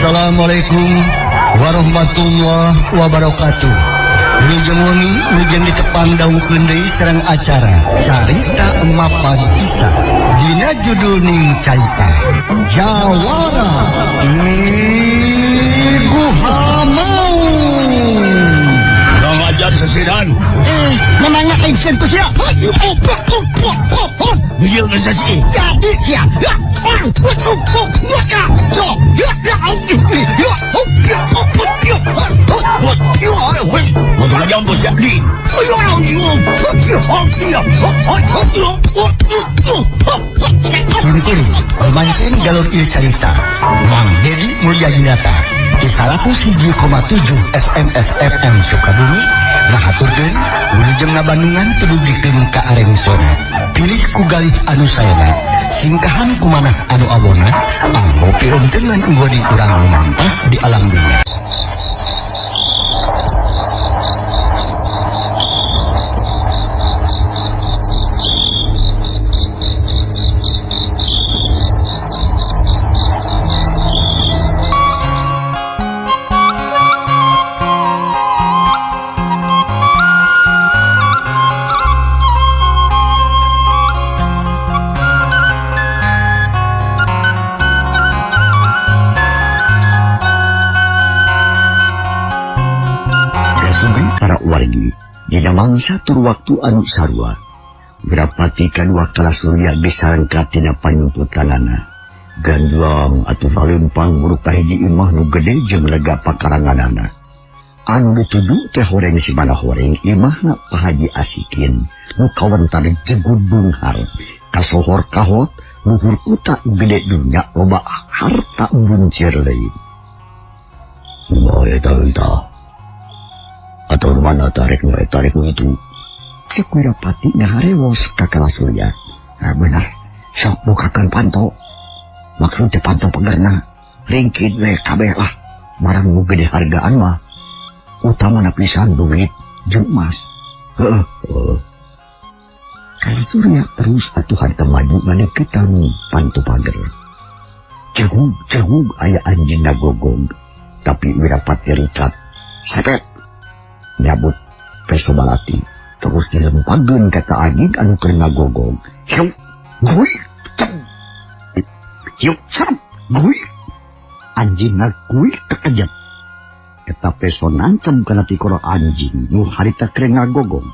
Assalamualaikum warahmatullahi wabarakatuh. Wilujeng wengi, wilujeng ditepang dangukeun deui sareng acara Carita Mapan Isa. Dina judul ning carita Jawara Ibu Maung. Ngajar sesiran. Memangnya isin ku sia. Bijil ke sesi. Jadi sia. Mau jam bos ya. Kuring mancing galur ieu carita. Mang Dedi Mulyadinata di 101,7 SMS FM Sukabumi ngahaturkeun wilujeng ngabandungan tedugikeun ka Arengsona. Pilih ku galih anu saena, singkahan ku manah anu awona, anggo piuntengan nggoding urang lumampah di alam dunya. Para wargi dina mangsa tur waktu anu sarua Wirapati kadua Kala Surya geus sarengkat tina panyumputanana gandwang atuh ralempang muruk ka hiji imah nu gede jeung lega pakaranganana anu dituju teh horeng si mana horeng imahna Pak Haji Asikin nu kawentar jegud beunghar kasohor kahot luhur kuta gede dunya loba harta buncir deui. Moe eta atau mana tarik mulai tarik itu cek Wirapati ngaharewos ka Kala Surya. Nah, benar sok bukakan panto maksud teh panto pagerna ringkit we kabeh lah barang nu gede hargaan mah utamana pisan duit jeung emas. Heeh. Kala Surya terus atuh harta maju ngadeukeutan panto pager jegug jegug aya anjing ngagogog tapi Wirapati rikat sepet nyabut peso balati terus dilempageun ka anjing anu keur ngagogog. Hiu guy cep hiu serep guy anjing ngaguy kekejep eta peso nancem kana tikoro anjing nu harita keur ngagogog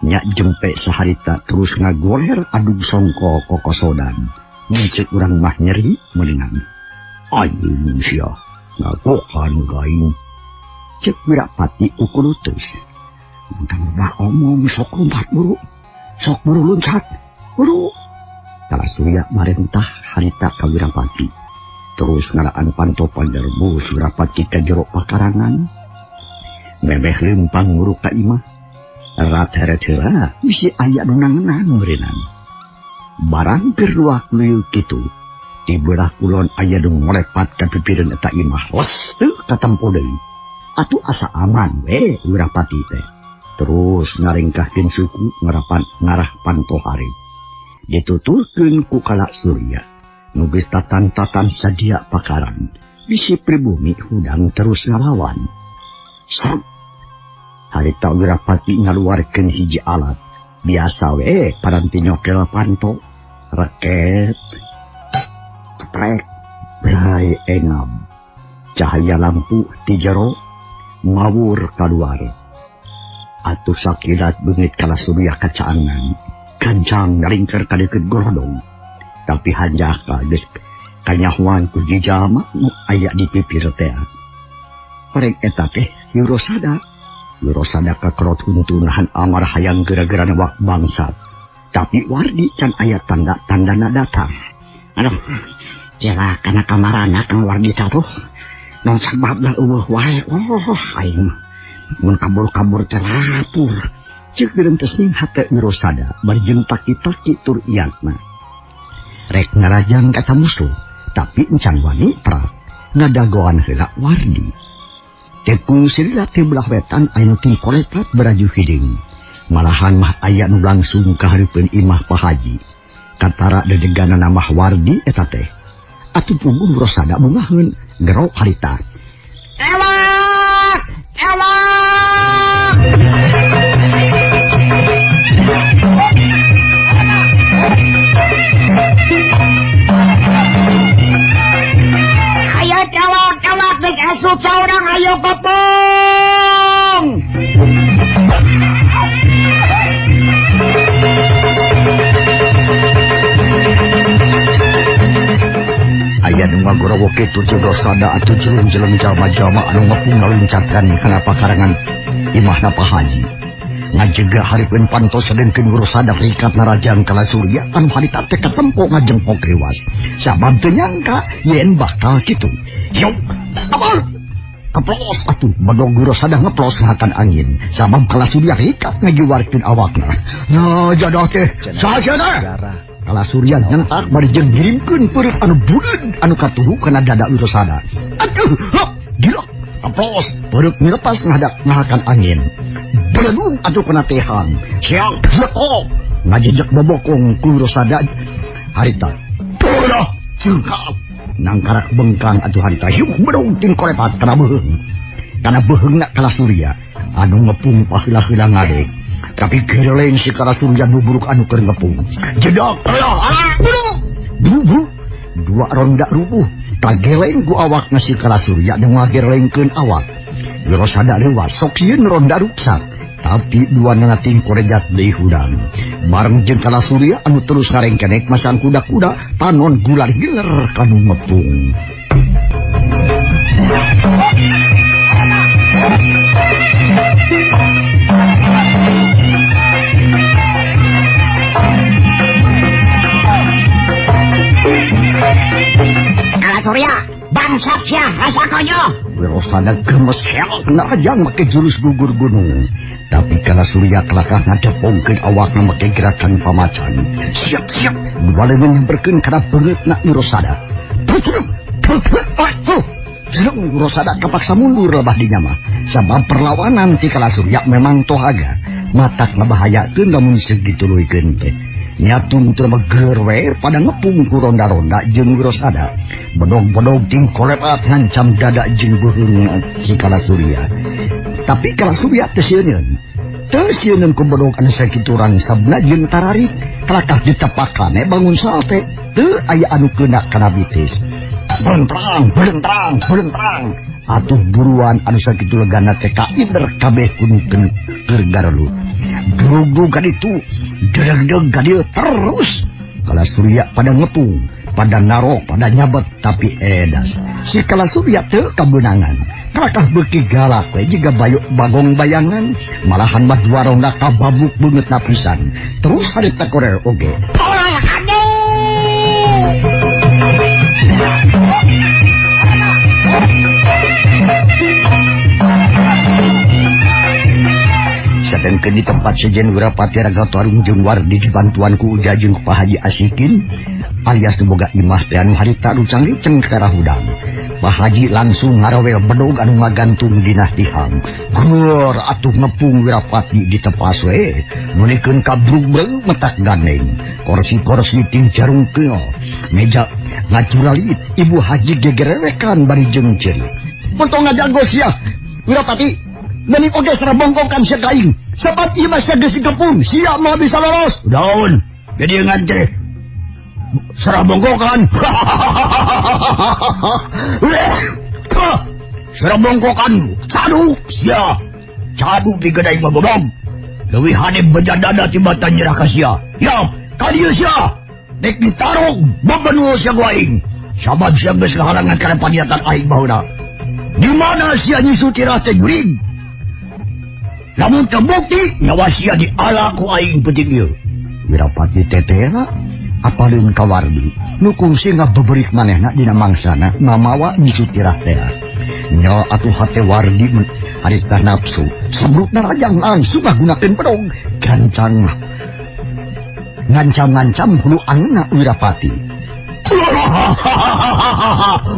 nya jempe saharita terus ngagoler adug songko kokosodan mun urang mah nyeri meunang anjing sia ngagokan gaing. Cek Wirapati ukulutus. Mudah-mudah omong sok lompat buru. Sok buru loncat. Buru. Kala Surya marentah harita ka Wirapati. Terus ngaraan panto pagerbus Wirapati ka jero pakarangan. Memeh lempang nguruk ka imah. Rat heret heula bisi aya nu nangenan meureunang. Barang keur luak leuyeuk kitu. Di belah kulon aya nu ngolepat ka pipireun eta imah. Les teu katempo deui. Atuh asa aman we Wirapati teh. Terus ngaringkahkeun suku ngarapan ngarah panto hareup. Dituturkeun ku Kala Surya. Nu geus tatan-tatan sadia pakaran. Bisi pribumi hudang terus ngalawan. Serp. Harita Wirapati ngaluarkeun hiji alat. Biasa we paranti nyokel panto. Reket. Cetrek. Brai engab. Cahaya lampu ti jero ngawur kaluar. Atuh sakilat beungit Kala Surya kacaangan. Gancang ngaringker ka deukeut gorodong. Tapi hanjaka geus kanyahoan ku jijama nu aya di pipir teh. Horeng eta teh Wirosada. Wirosada kakerot huntu nahan amarah hayang gara-gara wak bangsat. Tapi Wardi can aya tanda-tandana datang. Aduh, celaka kana kamarana Kang Wardi tatuh. Non sababna eueuh wae. Oh, aing mah mun kabur-kabur teh lapur. Ceuk geurenteh ning hate Wirosada bari jeung taki-taki tur iatna. Rek ngarajang ka eta musuh, tapi encan wani prak. Ngadagoan heula Wardi. Tekung silila ti belah wetan aya nu tingkolepat beraju hideung. Malahan mah aya nu langsung ka hareupeun imah Pak Haji. Katara dedeganana mah Wardi eta teh. Atuh puguh Wirosada bungaheun. Gero harita. Ewak! Ewak! Ayo cawak, cawak, geus asup saurang ayo kepung. Aya nu ngagorowok kitu teh dosada atuh jeleng-jeleng jalma-jalma anu ngepung ngalincatkan kana pakarangan imahna Pak Haji. Ngajega hareupeun pantos sadeungkeun Wirasada rikat narajang Kala Surya anu harita teh katempo ngajengkok riwas. Sabab teu nyangka yen bakal kitu. Yuk, abal. Keplos atuh bedog Wirasada ngeplos ngahakan angin. Sabab Kala Surya rikat ngagiwarkeun awakna. Nah, jadah teh. Saha sia teh? Kala Surya nyentak bari jeung ngirimkeun peureut anu buleud anu katuhu kana dada Wirasada. Aduh, hop, gila. Keplos, peureut milepas ngahakan angin. Beledung atuh kana tehan. Siang, zetok. Ngajejek bobokong ku Wirasada harita. Bodoh, cengkap. Nangkarak bengkang atuh harita. Yuh, bedung ting korepat kana beuheung. Kana beuheungna Kala Surya anu ngepung paheula-heula ngadeg. Tapi gereleng si Kala Surya nu buruk anu keur ngepung. Jedak, alah, buru, dua ronda rubuh. Kageleng ku awakna si Kala Surya nu ngagerelengkeun awak. Wirasada leuwas sok sieun ronda ruksak. Tapi dua nanating korejat deui hudang. Bareng jeung Kala Surya anu terus ngarengkenek masang kuda-kuda panon gular giler kanu ngepung. Kala Surya, bangsat sia, rasa konyo. Wirasada gemes helok narajang make jurus gugur gunung. Tapi Kala Surya kelakah ngadepongkeun awakna make gerakan pamacan. Siap-siap, dua leungeun nyamperkeun kana beungeutna Wirasada. Atuh, jeung Wirasada kapaksa mundur lebah dinya mah. Sabab perlawanan ti Kala Surya memang tohaga. Matak ngabahayakeun lamun segituluykeun teh. Nyatung teu meger we pada ngepung ku ronda-ronda jeung Wirasada. Bedog-bedog ting kolepat ngancam dada jeung beuheung si Kala Surya. Tapi Kala Surya teu sieun. Teu sieun ku bedog anu sakitu rangsabna jeung tararik. Kalakah ditepakane bangun salte teu aya anu keuna kana bitis. Belentrang, belentrang, belentrang. Atuh buruan anu sakitu legana teh kaider kabeh kudu keur garelut. Grugug ka ditu, degdeg ka dieu terus. Kala Surya pada ngepung, pada narok, pada nyabet, tapi edas. Si Kala Surya teu kabeunangan. Kalakah beuki galak we jiga bayuk bagong bayangan, malahan mah dua ronda kababuk beungeutna pisan. Terus harita korer oge. Sedangkan di tempat sejen Wirapati Raga Tarung jeung Wardi dibantuan ku Uja jeung Pak Haji Asikin alias nu boga imah teh anu harita rucang-riceng ka hudang. Pak Haji langsung ngarawel bedog anu ngagantung dina tihang. Geur atuh ngepung Wirapati ditepas we, nulikeun kabrug-brug metak gandeng. Korsi-korsi ting jarungkeul, meja ngacuralit, Ibu Haji gegerewekan bari jeung ceurik. Untung ngajago sia, Wirapati. Meuni oge sarabongkokan sia ka aing. Sabab ieu mah sia geus dikepung, sia mah bisa lolos. Daun, jadi ngante. Sarabongkokan. Sarabongkokan, caduk sia. Caduk di gedai mah bobong. Leuwih hade bejadada tibatan nyerah ka sia. Ya, ka dieu sia. Nek ditarung bebenul sia ku aing. Sabab sia geus ngahalangan kana paniatan aing baheula. Di mana sia nyisu tirah teh jurig? Namun terbukti nyawa sia diala ku aing penting ieu. Wirapati tetera apaleun ka Wardi nu kungsi ngabeberik manehna dina mangsana mamawa nyisu tirah teh. Nya atuh hate Wardi harita nafsu sabrukna rajang langsung ngagunakeun bedog gancang ngancam-ngancam hulu angeunna Wirapati.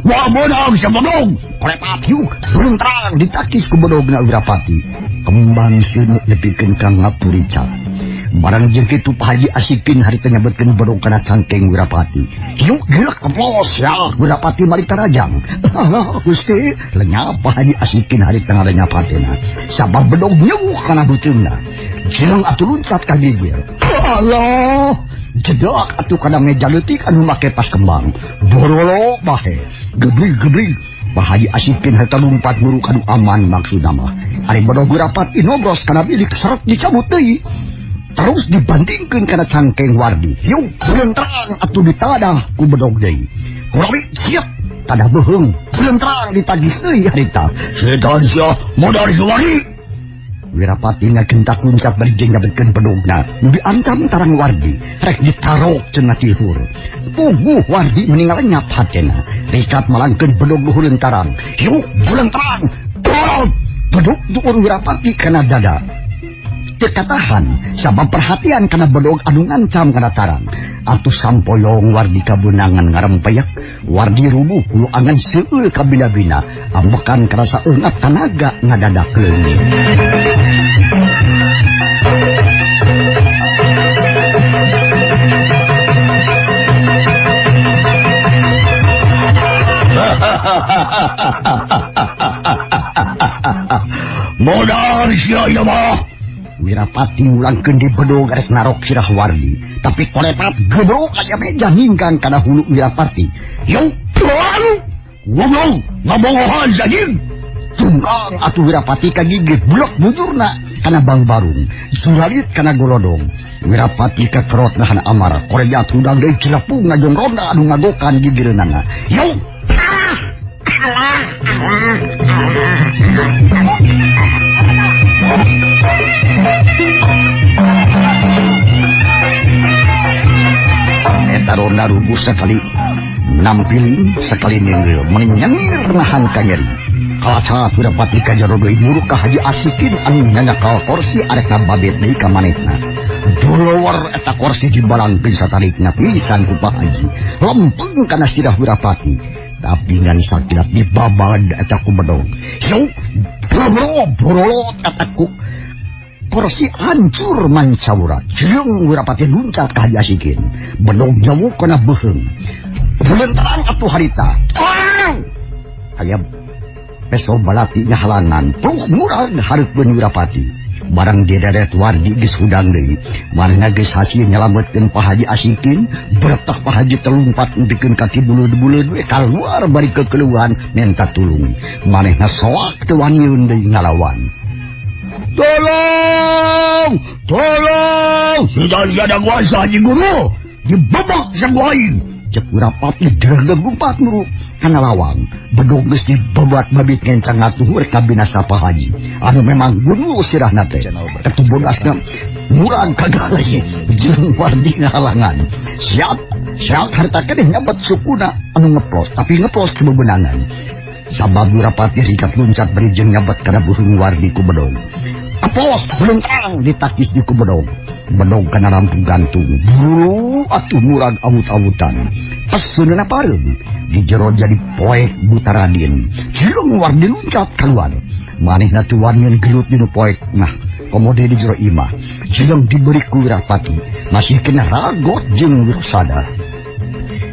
Wah menang sia bedog. Kolepat yuk berentrang ditakis ku bedogna Wirapati. Kembang seuneu nepikeun ka ngapurica. Barang jeung kitu Pak Haji Asikin harita nyabetkeun bedog kana cangkeng Wirapati. Yuk gila keplos ya Wirapati mari tarajang. Gusti lenyap Pak Haji Asikin harita ngalenyapatena. Sabab bedog nyeuh kana beuteungna. Jeung atuh luncat ka gigir. Allah, jedak atuh kana meja leutik anu make pas kembang. Borolo bahe, geblig-geblig. Pak Haji Asikin harita lumpat muru kanu aman maksudna mah. Ari bedog Wirapati nobros kana bilik seret dicabut deui. Terus dibandingkan kana cangkeng Wardi. Yuk, belentrang atuh ditadah ku bedog deui. Kurawi siap tadah beuheung, belentrang ditagis deui harita. Setan sia modar Wardi. Wirapati ngagentak luncat bari jeung nyabetkeun bedogna. Nu diancam tarang Wardi, rek ditarok cenah tihur. Puguh Wardi meninggal lenyap hatena. Rikat malangkeun bedog luhur lentarang. Yuk, belentrang. Bedog duur Wirapati kana dada. Katahan sabab perhatian kana bedog anu ngancam kana tarang. Atuh sampoyong Wardi kabeunangan ngarempeyak, Wardi rubuh hulu angan seueul kabina-bina, ambekan karasa eungap tanaga ngadadak leungit. Modar sia ieu mah. Wirapati ngulangkeun di bedog rek narok sirah Wardi, tapi kolepat gebrok aya meja ninggang kana hulu Wirapati. Yo, goblok, ngabongohan sajing. Tunggang atuh Wirapati kagigit blok bujurna kana bangbarung, juralit kana golodong. Wirapati kakerot nahan amarah, korejat hudang deui cilapung ngajong ronda anu ngagokan gigireunana. Yo, alah, alah, alah, alah. Eta ronda rubuh sekali nampiling sekali ninggil menyengir nahan kanyeri. Kalaca Wirapati ka jero deui muruk ka Haji Asikin anu nyanyakal korsi arek ngababet deui ka manehna. Dulowar eta korsi dibalangkeun satarikna pisan ku Pak Haji. Lempeng kana sirah Wirapati. Tapi ngan sakilat dibabad eta ku bedog. Yuk, borolot eta ku korsi hancur mancawura. Jeung Wirapati luncat ka Haji Asikin. Bedog nyawuk kana beuheung. Belentarang atuh harita. Aya peso balati ngahalangan. Pluh murag hareupeun Wirapati. Barang dideret Wardi geus hudang deui. Manehna geus hasil nyalametkeun Pak Haji Asikin, beretak Pak Haji telumpat nepikeun ka kibulud-bulud we kaluar bari kekeluhan minta tulung. Manehna soak teu waniun deui ngalawan. Tolong! Tolong! Sudah ada kuasa Haji Guru. Dibebak sang aing. Cek Wirapati dregeg lumpat muru kana lawang. Bedog geus dibebat babit ngencang ngatuhur ka binasa Pak Haji. Anu memang gunul sirahna teh. Atuh bogasna murag kagaleh jeung Wardi ngahalangan. Siap, siap harta keneh nyabet sukuna anu ngeplos, tapi ngeplos kebebenangan. Sabab Wirapati rikat luncat bari jeung nyabet kana beuheung Wardi ku bedog. Apos belentang ditakis di ku bedog. Bedog kana lampu gantung. Buru atuh murag awut-awutan. Pesunna pareum di jero jadi poek Butaradin. Jeung Wardi luncat keluar. Manehna teu wanian gelut dinu poek. Nah, komode di jero imah. Jeung diberi ku Wirapati. Masih kena ragot jeung Wirasada.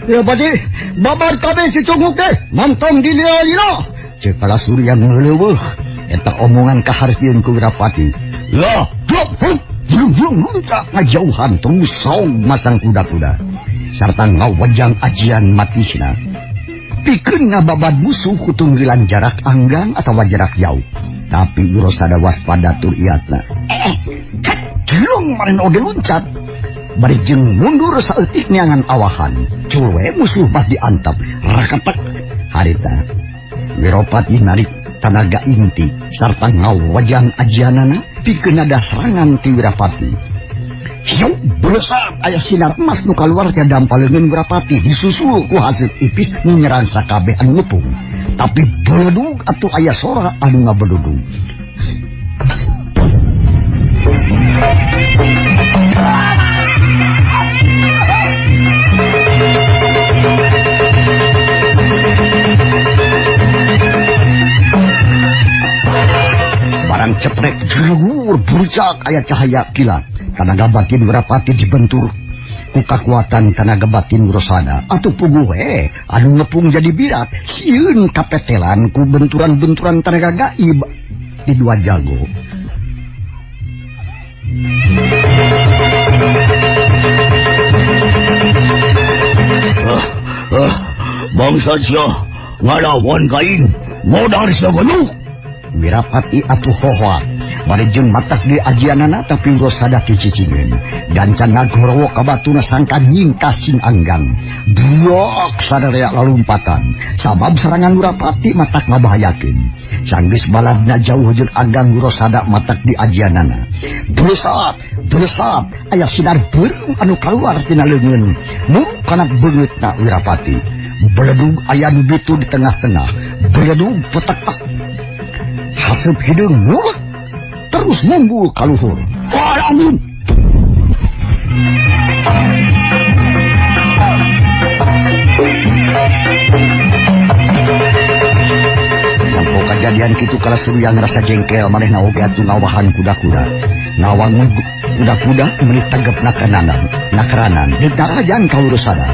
Wirapati, babar kabeh si cunguk teh, mantong dilila-lila. Ceuk Kala Surya ngeuleuweuh. Eta omongan kahartieun ku Wirapati. Lah, blok, jlung-jlung luncat ngajauhan terus saung masang kuda-kuda. Sarta ngawajang ajian matihna. Pikeun ngababad musuh kutunggilan jarak anggang atawa jarak jauh. Tapi Wirasada waspada tur iatna. Jlung maren oge luncat. Bari jeung mundur saeutik neangan awahan. Cul we musuh mah diantap. Rakatek harita. Wirapati narik tanaga inti sarta ngawajang ajianana pikeun nada serangan ti Wirapati. Hiu besar aya sinar emas nu kaluar ti dampaleungeun Wirapati disusul ku hasil ipis nu nyerang sakabeh anu ngepung. Tapi beledug atuh aya sora anu ngabedudug. Barang ceprek jelugur burjak aya cahaya kilat. Tanaga batin Wirapati dibentur ku kakuatan tanaga batin Wirosada. Atuh puguh we anu ngepung jadi birat sieun kapetelan ku benturan-benturan tanaga gaib di dua jago. Bangsa sia ngalawan kain modar sia goyuk. Wirapati atuh hohoa bari jeung matak di ajianana tapi Wirosada cicicingeun. Gancang ngagorowo ka batuna sangka nyingkas sing anggang. Brok sadarea lalumpatan. Sabab serangan Wirapati matak ngabahayakeun. Sanggeus baladna jauh jeung anggang Wirosada matak di ajianana. Blesat, blesat aya sinar beureum anu kaluar tina leungeun. Muru kana beungeutna Wirapati. Beledug aya nu bitu di tengah-tengah. Beledug petek-tek. Haseup hideung mulek terus munggul ka luhur. Faramun. Sampo kajadian kitu kala Surya ngerasa jengkel manehna oge atuh ngawahan kuda-kuda. Ngawangun kuda-kuda meuni tegep nakeranan. Deuk narajang ka Wirosada.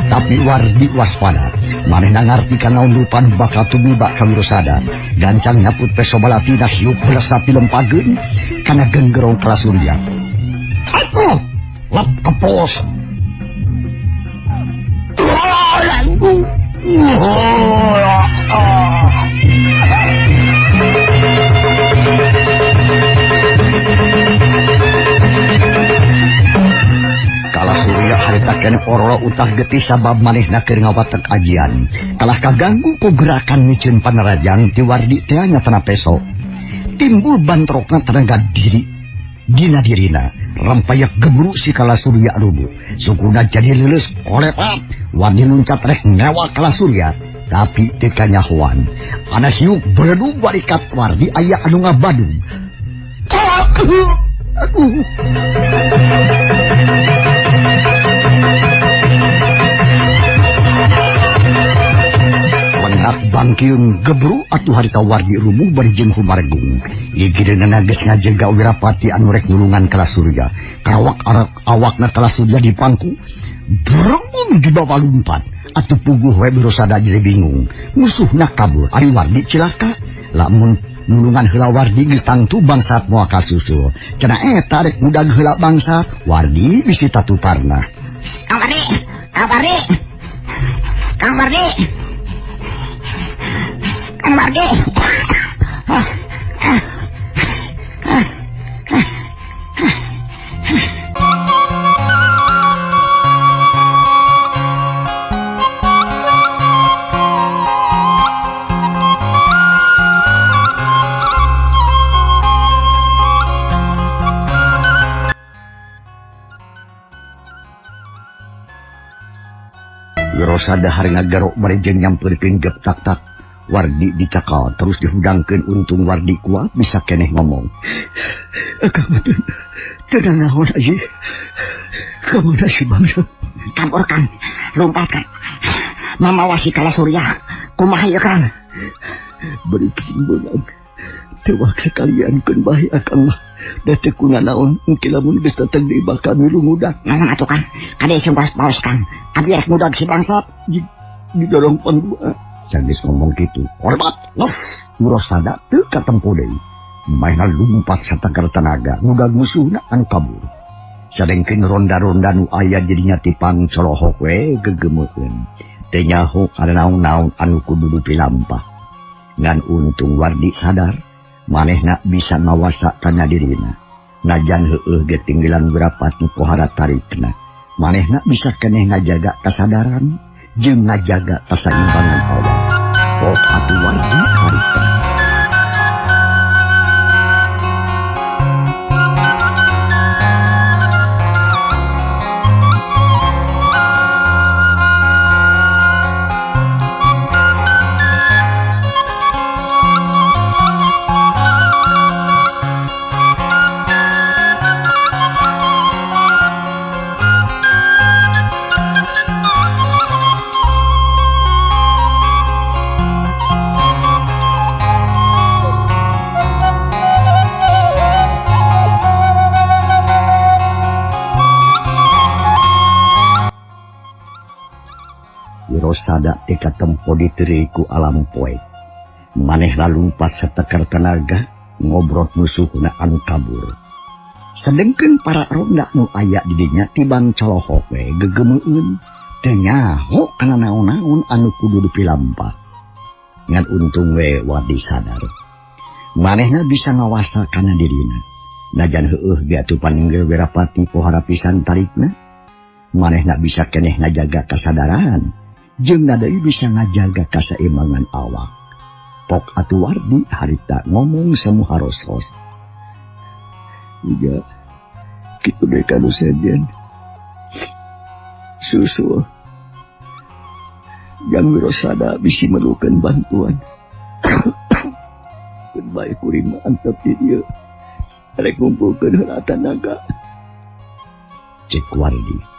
Tapi Wardi waspada. Manehna ngarti kana naon rupan bakal tumiba ka Wirosada. Gancang nyaput peso balatina hiup belesat dilempageun kana genggerong kala Surya. Aduh, lap kepos. Kala Surya harita keneh orolo utah getih sabab manehna keur ngawatek ajian. Kalah kaganggu ku gerakan miceun panarajang ti Wardi teh nyatana peso. Timbul bantrokna tenaga diri dina dirina. Rampayak gebru si Kala Surya rubuh. Sukuna jadi leuleus kolepat. Wardi luncat rek ngewa Kala Surya tapi teu kanyahoan. Ana hiuk beredug warikat Wardi aya anu ngabadug. Aduh. Lenghak bangkiung gebru atuh harita Wardi rubuh bari jeung humargung. Gigireunana geus ngajaga Wirapati anu rek nulungan Kala Surya. Karawak arak awakna Kala Surya dipangku. Brung dibawa lumpat. Atuh puguh we Wirosada jadi bingung. Musuhna kabur ari Wardi cilaka. Lamun nulungan heula Wardi geus tangtu bangsat moal kasusul. Cenah eta rek ngudag heula bangsat, Wardi bisi tatuparna. Kang Wardi, Kang Wardi. Kang Wardi. Kang Wardi. Wirosada hari ngagarok bari jeung nyampeurkeun gep tak-tak. Wardi dicakal terus dihudangkeun untung Wardi kuat bisa keneh ngomong. Akang teu naon aja. Kamana si bangsa? Kabur Kang, lompat Kang. Mamawa si Kala Surya. Kumaha ieu Kang? Beri beunang. Tewak sekalian keun bae akang mah. Da teu kunanaon engke lamun geus datang deui bakal milu ngudag. Naon atuh Kang? Kade sing paus Kang. Abi rek ngudag si bangsat didorong pandua. Sanggeus ngomong kitu, hormat, los, Wirosada teu katempo deui. Manehna lumpat satakar tanaga, ngudag musuhna anu kabur. Sadengkeun ronda-ronda nu aya jadinya tipang colohok we gegemeukeun. Teu nyaho kana naon-naon anu kudu dipilampah. Ngan untung Wardi sadar, manehna bisa ngawasa kana dirina. Najan heueuh ge tinggilan Wirapati pohara tarikna. Manehna bisa keneh ngajaga kasadaran jeung ngajaga kasaimbangan awak. Oh atuh Wardi harita. Wirosada teh katempo diteureuy ku alam poek. Manehna lumpat satekar tenaga ngobrot musuhna anu kabur. Sedengkeun para ronda nu aya di dinya tibang colohok we gegemeueun teu nyaho kana naon-naon anu kudu dipilampah. Ngan untung we Wardi sadar. Manehna bisa ngawasa kana dirina. Najan heueuh ge atuh paninggel Wirapati pohara pisan tarikna. Manehna bisa keneh ngajaga kasadaran, jeung deui bisa ngajaga kasaimbangan awak. Pok atuh Wardi harita ngomong semu haros-ros. Uja, kitu deui ka nu sejen. Susul. Jang Wirosada bisi merlukeun bantuan. Keun bae kuring mah antep di dieu. Rek ngumpulkeun heula tanaga. Cek Wardi.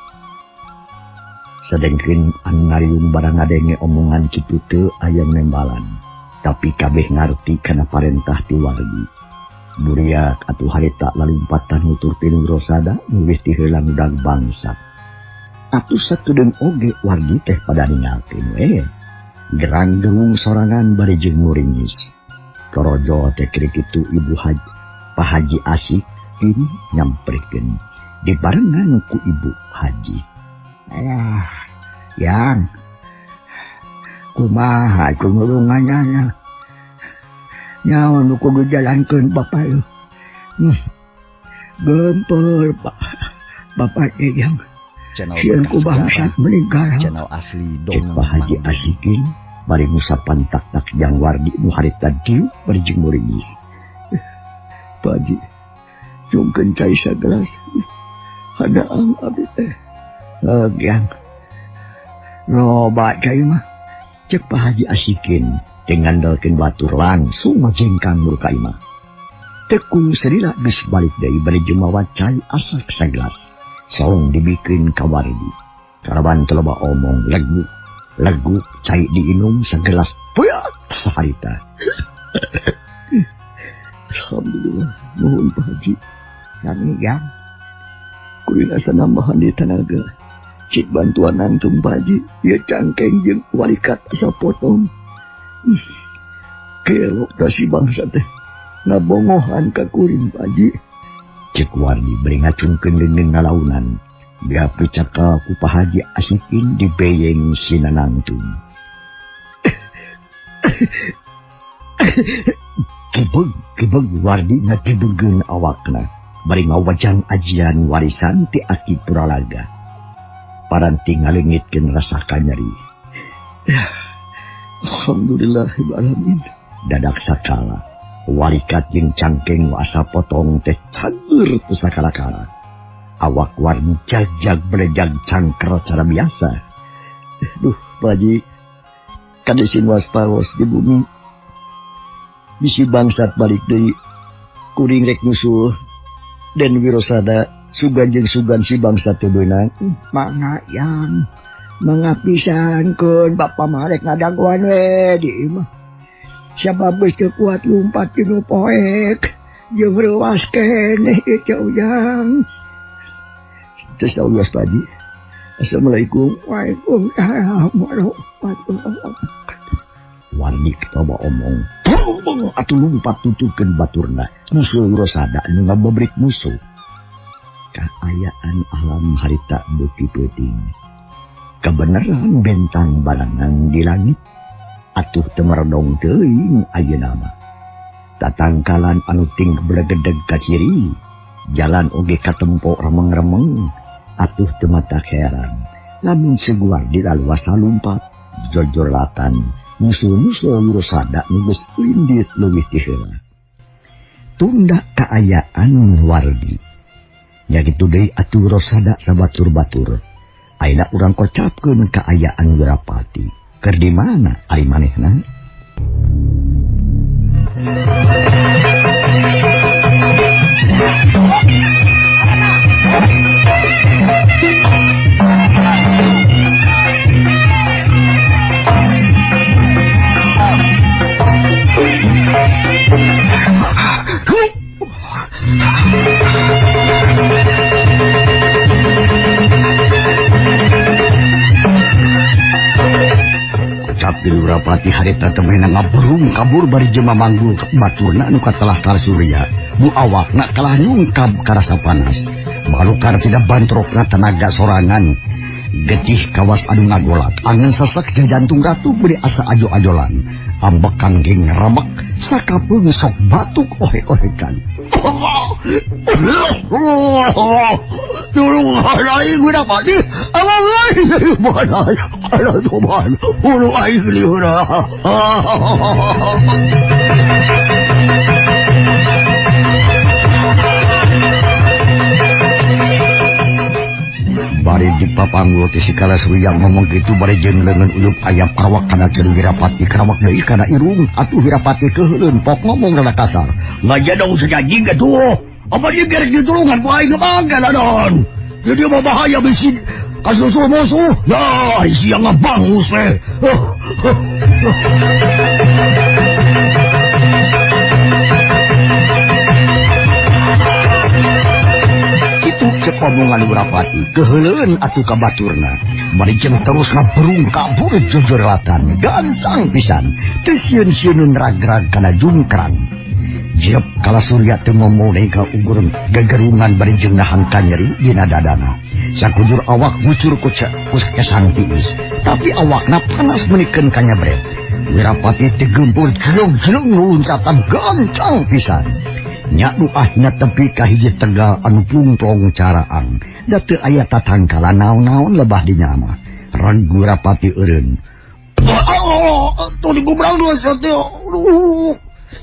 Sedengkeun anu ngariung barang ngadenge omongan kitu teu aya nembalan, tapi kabeh ngarti kana parentah ti Wardi. Buriak atuh harita lalumpatan nuturkeun Wirosada nu geus tiheula ngudag bangsa. Atuh sakedeung oge Wardi teh pada ninggalkeun we. Gerang-gerung sorangan bari jeung muringis. Torojo teh kiri kitu Ibu Haji, Pak Haji Asik ini nyamperkeun dibarengan ku Ibu Haji. Ayah, yang kumaha kumulungannya nyawa nu kudu jalankeun bapak lu. Gempur pak, bapak teh yang Channel sieun ku bekas bangsat sejarah, meninggal. Channel asli Cek dongeng Pak Haji Mang Deddy. Asikin bari ngusapan tak-tak jang Wardi nu harita dieu bari jeung muringis. Pak Haji, jungkeun cai sagelas. Hadaang abdi teh. Yang loba cai mah. Cek Pak Haji Asikin teh ngandalkeun batur langsung ngajengkang mur ka imah. Tekung serila geus balik deui bari jeung mawa cai asak sagelas. Song dibikeun ka Wardi. Karaban teu loba omong legu legu cai diinum sagelas poyak saharita. Alhamdulillah, nuhun Pak Haji. Sami jang. Kuring asa nambahan di tanaga. Cik bantuan nangtung Pak Haji, ieu cangkeng jeung walikat asa potong. Kelok da si bangsa teh ngabongohan ka kuring Pak Haji. Cek Wardi bari ngacungkeun leungeun ngalaunan. Biar picakal ku Pak Haji Asikin dibeyeng sina nangtung. Kebeg, kebeg Wardi ngagebegeun awakna. Bari ngawajang ajian warisan ti Aki Puralaga. Paranti ngalengitkeun rasa kanyeri. Alhamdulillahirabbil alamin. Dadak sakala walikat jeung cangkeng nu asa potong teh cager teu sakala-kala. Awak Wardi jagjag belejag cangker cara biasa. Duh, Pak Haji, kadesin wasparos di bumi. Bisi bangsat balik deui. Kuring rek nyusul. Den Wirosada sugan jeung sugan si bangsat teu beunang. Mangga yang mangga pisankeun bapa mah rek ngadagoan we di imah. Sabab geus teu kuat lumpat tinu poek jeung reuas keneh ieu teh Ujang. Teu sawios Pak Haji. Assalamualaikum. Waalaikumsalam warahmatullahi wabarakatuh. Wardi loba omong. Omong atuh lumpat tutukeun baturna. Musuh Wirosada nu ngabebrik musuh. Kaayaan alam harita beuki peuting. Kebenaran bentang barangan di langit atuh teu meredong teuing ayeuna mah. Tatangkalan anu ting belegedeg kaciri, jalan oge katempo remeng-remeng, atuh teu matak heran. Lamun seguar di laluasa lumpat, jojorlatan, musuh-musuh Wirosada nu geus lindit leuwih ti heula. Tunda kaayaan Wardi. Nya kitu deui atuh Wirosada sabatur-batur. Ayeuna urang kocapkeun kaayaan Wirapati. Keur di mana ari manehna? Wirapati harita teh meunang ngaburung kabur bari jeung mamanggul baturna nu katelah Kala Surya. Nu awakna kalah nyungkab karasa panas. Balukar tidak bantrokna tenaga sorangan. Getih kawas anu ngagolak, angen sesek jantung ratu beli asa ajo-ajolan. Ambekan ge ngerebek, sakapeung sok batuk ohe-ohekan. Tulung aing Wirapati, awang aing alah toban, hulu aing liura. Bari dipapanggul teh si Kala Surya ngomong kitu bari jeung leungeun uyup ayam karawak kana ceuli Wirapati karawak deui kana irung atuh Wirapati keuheuleun pok ngomong rada kasar. Ngajadong sajanji atuh. Apa dia gerek ditulungan ku aing mangga ladon. Jadi mah bahaya bisi kasusul musuh. Ya, sia ngabangus teh. Cek omongan Wirapati keuheuleun atuh ka baturna bari jeung terus ngaberung kabur jojorlatan gancang pisan teu sieun-sieun ragrag kana jungkrang. Jep Kala Surya teu ngomong deui ka ugur gegerungan bari jeung nahan kanyeri dina dadana. Sakujur awak ngucur ku kesang tiis tapi awakna panas menikeun ka nyabret. Wirapati teu gempur jelung-jelung luncatan gancang pisan. Nya nu ahna tepi ka hiji tegal anu plungplong caraang. Da teu aya tatangkalan naon-naon lebah di nyama. Reg Wirapati eureun. Tuh digubrang dua teh.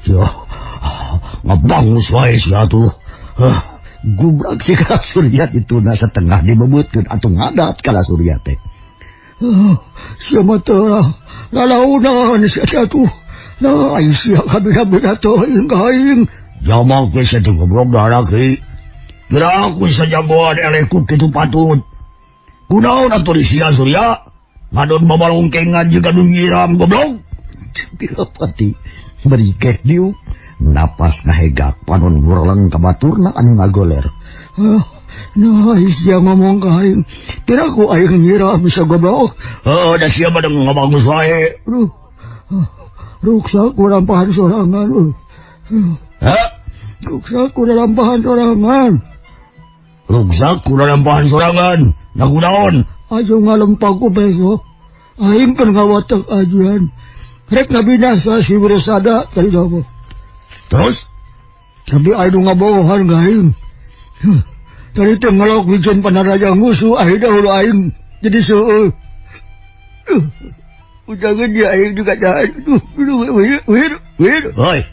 Ya, ngabangus wae sia tuh. Gubrak si Kala Surya dituna setengah dibebeutkeun atuh ngadat Kala Surya teh. Sia mah teu lalaunan sia teh atuh. Nah, ai sia kabina-bina teuing ka aing. Jamak ge sia teh goblok darah ki. Geura aku sajagoan elehku kitu patut. Kunaon atuh di sia Surya? Ngadon babalongkengan jeung anu nyiram goblok. Wirapati beri keh diuk napas ngahegak panon ngurleng ka baturna anu ngagoler. Nah, sia ngomong ka aing. Kira ku aing nyiram bisa goblok. Heuh, da sia mah ngabagus wae. Aduh. Ruksak ku lampahan sorangan. Hah? Ruksak ku lampahan sorangan. Ruksak ku lampahan sorangan. Nah kunaon? Ayo ngalempang ku besok. Aing kan ngawatek ajuan. Rek nabinasa si Wirasada tadi apa? Terus? Tapi aing ngabogohan ka aing. Tadi teh ngelok wijen panaraja musuh akhirnya hulu aing jadi seueuh. Ujangan dia aing juga jahat. Duh, wir, wir, wir. Hoi.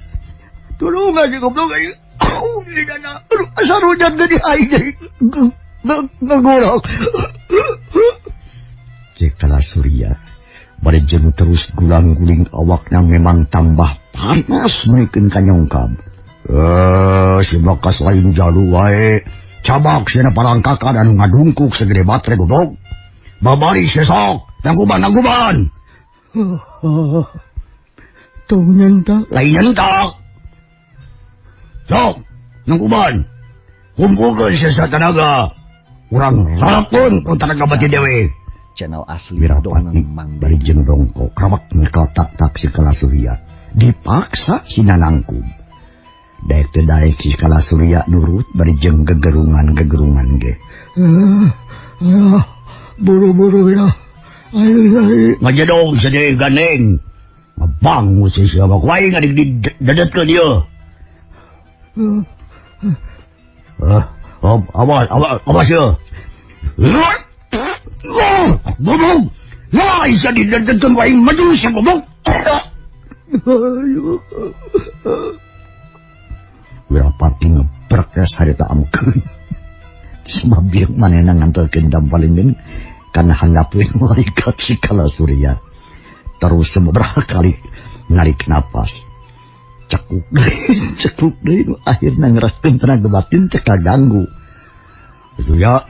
Tolong aja goblok aing. Au, dana. Aduh, asal hujan jadi aing jadi ngegorok. Cek Kala Surya bari jeung terus gulang-guling awakna memang tambah panas meukeun kanyongkab. Si bakas lain jalu wae. Cabak sieuna parangkakan anu ngadungkuk segede batre goblok. Babari sesok, nangguban-nangguban. Tong nyentak. Lain nyentak. Sok, nangguban. Kumpulkeun sesa tenaga. Urang ralapkeun ku tenaga batin dewe. Channel asli dongeng Mang Bari jeung dongko krawak nyekel tak-tak si Kala Surya. Dipaksa si nanangkub. Daek teu daek si Kala Surya nurut bari jeung gegerungan-gegerungan ge. Buru-buru ya. Ayo ayo. Ngajedong sedih gandeng. Ngabangus si sia mah ku aing adik didedetkeun ieu. Awas, awas, awas ieu. Goblok. Wah, isa didedetkeun ku aing maju sia goblok. Wirapati ngebrek harita amkeun. Sebab bieu manehna ngantorkeun dampalingkeun kana hanggapeun warikat si Kala Surya. Terus sababaraha kali narik napas. Cekuk deui, cekuk deui nu akhirna ngeraskeun tenaga batin teh kaganggu. Surya.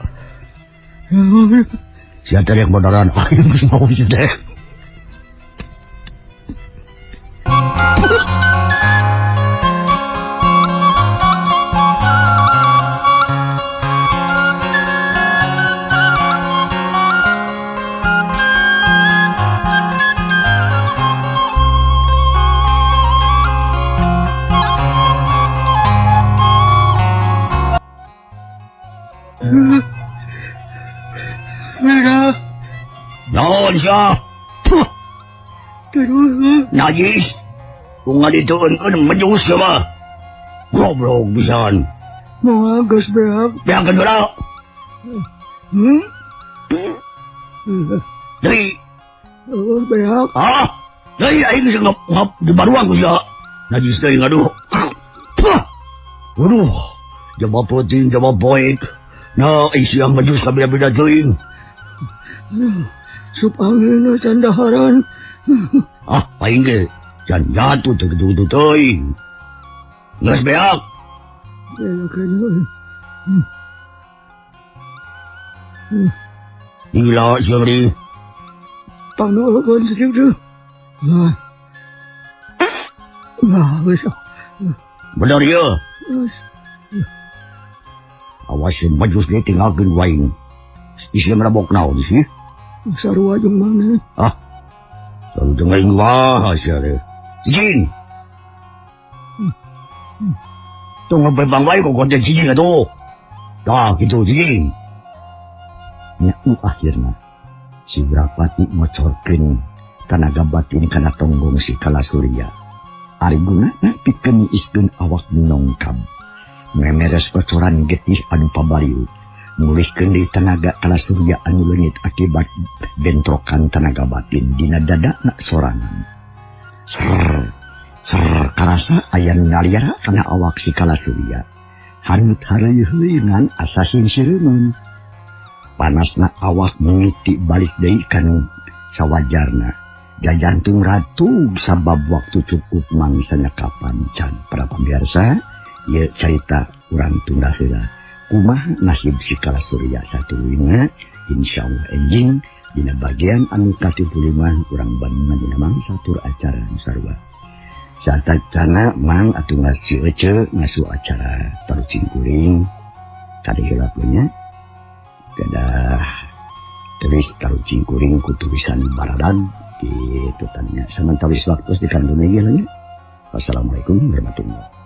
Sia teh rek bodoran aing geus mau sedeh. Naon sia? Najis. Kung nga dito majus ka ba? Goblok bisan. Mga gas beak. Beak ka dula. Dali. Beak. Ha? Dali, ay nga ngap di baruan ko siya. Najis na yung ano. Aduh. Jama protein, jama boik. Na, ay siyang majus kami na binatuin. Supangin na sandaharan. Ah, pahingi. Diyan yato, tagdudutoy. Ngas beak. Gila siya rin. Pangnoon siya. Benar ya. Awas yung majus ni tingagin wine. Isya merabok na ako, si? Sarwa yung mana. Ah, sarwa yung ngayon wah, siya rin. Jin! Itong ang pagpangway ko, konten si Jin na to. Ta, gitu, si Jin. Nyaku akhirna, si Wirapati ngocorkeun tanaga batin kana tonggong si Kalasurya. Ari gunana pikeun iskeun awak nongkab. Memeres kocoran getih anu pabaliut. Mulihkeun deui tanaga Kalasurya anu leungit akibat bentrokan tanaga batin dina dadana sorangan. Ser, ser karasa aya nu ngaliara kana awak si Kalasurya. Hanut hareuy-heuy asa singsireunun. Panasna awak mengiti balik deui kanu sawajarna. Jajantung ratu sabab waktu cukup mangsanya kapan can. Para pemirsa, ieu carita urang tunda heula. Kumaha nasib si Kalasurya satuluyna, insyaallah enjing dina bagian anu ka-75 urang Bandungan dina mangsa tur acara nu sarua. Satacana mang atuh ngasi ece ngasu acara tarucing kuring kade heula nya. Kedah tulis tarucing kuring ku tulisan baradag gitu tanya. Samantawis waktu di kantun ieu nya. Wassalamualaikum warahmatullahi wabarakatuh.